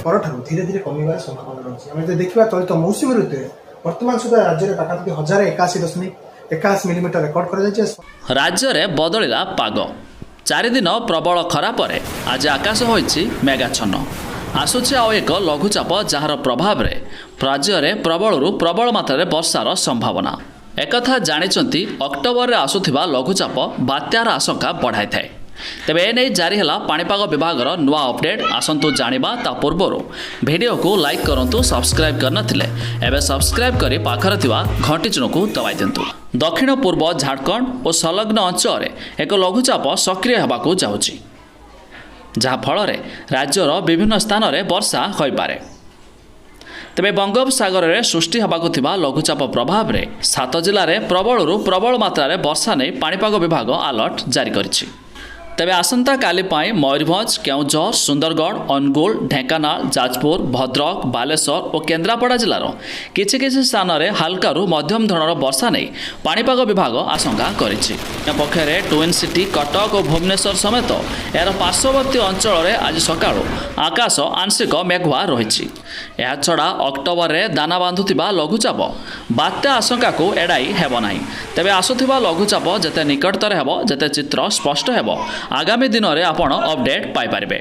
ପରଠାରୁ ଧୀରେ ଧୀରେ କମିବାର ସମ୍ଭାବନା ରହିଛି। ଆମେ ଯଦି ଦେଖିବା, ଚଳିତ ମୌସୁମୀ ଋତୁରେ ବର୍ତ୍ତମାନ ସୁଦ୍ଧା ରାଜ୍ୟରେ ପାଖାପାଖି 1081.81 ମିଲିମିଟର ରେକର୍ଡ କରାଯାଇଛି। ରାଜ୍ୟରେ ବଦଳିଲା ପାଗ। 4 ଦିନ ପ୍ରବଳ ଖରା ପରେ ଆଜି ଆକାଶ ହୋଇଛି ମେଘାଚ୍ଛନ୍ନ। ଆସୁଛି ଆଉ ଏକ ଲଘୁଚାପ, ଯାହାର ପ୍ରଭାବରେ ରାଜ୍ୟରେ ପ୍ରବଳରୁ ପ୍ରବଳ ମାତ୍ରାରେ ବର୍ଷାର ସମ୍ଭାବନା। ଏକଥା ଜାଣିଛନ୍ତି, ଅକ୍ଟୋବରରେ ଆସୁଥିବା ଲଘୁଚାପ ବାତ୍ୟାର ଆଶଙ୍କା ବଢ଼ାଇଥାଏ। ତେବେ ଏନେଇ ଜାରି ହେଲା ପାଣିପାଗ ବିଭାଗର ନୂଆ ଅପଡେଟ୍। ଆସନ୍ତୁ ଜାଣିବା। ତା ପୂର୍ବରୁ ଭିଡ଼ିଓକୁ ଲାଇକ୍ କରନ୍ତୁ। ସବସ୍କ୍ରାଇବ୍ କରିନଥିଲେ ଏବେ ସବସ୍କ୍ରାଇବ୍ କରି ପାଖରେ ଥିବା ଘଣ୍ଟି ଚିହ୍ନକୁ ଦବାଇ ଦିଅନ୍ତୁ। ଦକ୍ଷିଣ ପୂର୍ବ ଝାଡ଼ଖଣ୍ଡ ଓ ସଂଲଗ୍ନ ଅଞ୍ଚଳରେ ଏକ ଲଘୁଚାପ ସକ୍ରିୟ ହେବାକୁ ଯାଉଛି, ଯାହାଫଳରେ ରାଜ୍ୟର ବିଭିନ୍ନ ସ୍ଥାନରେ ବର୍ଷା ହୋଇପାରେ। ତେବେ ବଙ୍ଗୋପସାଗରରେ ସୃଷ୍ଟି ହେବାକୁ ଥିବା ଲଘୁଚାପ ପ୍ରଭାବରେ ସାତ ଜିଲ୍ଲାରେ ପ୍ରବଳରୁ ପ୍ରବଳ ମାତ୍ରାରେ ବର୍ଷା ନେଇ ପାଣିପାଗ ବିଭାଗ ଆଲର୍ଟ ଜାରି କରିଛି। ତେବେ ଆସନ୍ତାକାଲି ପାଇଁ ମୟୂରଭଞ୍ଜ, କେଉଁଝର, ସୁନ୍ଦରଗଡ଼, ଅନୁଗୁଳ, ଢେଙ୍କାନାଳ, ଯାଜପୁର, ଭଦ୍ରକ, ବାଲେଶ୍ୱର ଓ କେନ୍ଦ୍ରାପଡ଼ା ଜିଲ୍ଲାର କିଛି କିଛି ସ୍ଥାନରେ ହାଲକାରୁ ମଧ୍ୟମ ଧରଣର ବର୍ଷା ନେଇ ପାଣିପାଗ ବିଭାଗ ଆଶଙ୍କା କରିଛି। ପକ୍ଷରେ ଟ୍ୱିନ୍ ସିଟି କଟକ ଓ ଭୁବନେଶ୍ୱର ସମେତ ଏହାର ପାର୍ଶ୍ୱବର୍ତ୍ତୀ ଅଞ୍ଚଳରେ ଆଜି ସକାଳୁ ଆକାଶ ଆଂଶିକ ମେଘୁଆ ରହିଛି। ଏହାଛଡ଼ା ଅକ୍ଟୋବରରେ ଦାନା ବାନ୍ଧୁଥିବା ଲଘୁଚାପ ବାତ୍ୟା ଆଶଙ୍କାକୁ ଏଡ଼ାଇ ହେବ ନାହିଁ। ତେବେ ଆସୁଥିବା ଲଘୁଚାପ ଯେତେ ନିକଟତର ହେବ, ଯେତେ ଚିତ୍ର ସ୍ପଷ୍ଟ ହେବ, ଆଗାମୀ ଦିନରେ ଆପଣ ଅପଡେଟ୍ ପାଇପାରିବେ।